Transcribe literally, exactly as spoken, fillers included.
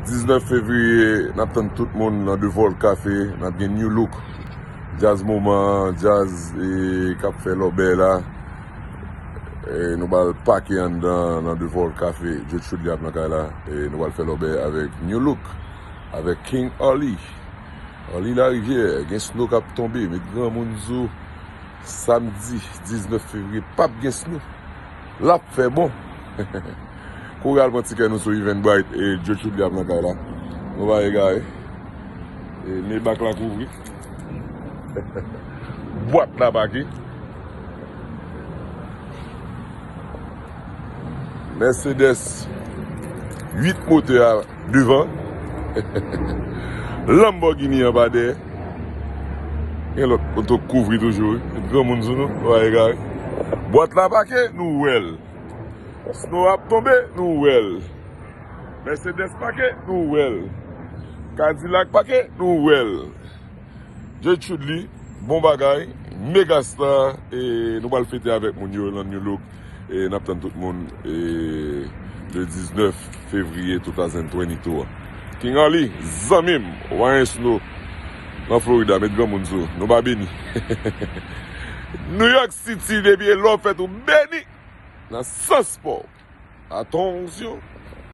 Diznèf fevriye, n ap tann tout moun nan Devol Cafe, n ap gen New Look. Djaz moman, djaz e, k ap fè lòbèy la. E, nou pral pake anndan nan Devol Cafe. Djo Tchoudli ap nan kay la. E, nou pral fè lòbèy avèk New Look, avèk King Arly. Arly Larivière, gen snow k ap tonbe, met granmoun sou samdi diznèf fevriye, p ap gen snow. L ap fè bon. Kouri al pran tikè nou sou Eventbrite e Djo Tchoudli ap nan kay la. Nou pa egare. E Maybach la kouvri. Bwat la pake. Mercedes uit motè a devan. Lamborghini anba dèyè. Gen lòt oto kouvri toujou, wi. Granmoun sou nou, nou pa egare. Bwat la pake, nou wè l. Snow ap tonbe, nou wè l. Mercedes pake, nou wè l. Cadillac pake, nou wè l. Djo Tchoudli, bon bagay, Megastar, e nou pral fete avèk moun yo nan New Look, e n ap tann tout moun, e le diznèf fevriye two thousand twenty-two a. King Arly, zanmi m, w a gen snow nan Florida, met granmoun sou, nou pa beni. New York City, depi e lè w fèt ou beni nan sans pa w. Atansyon!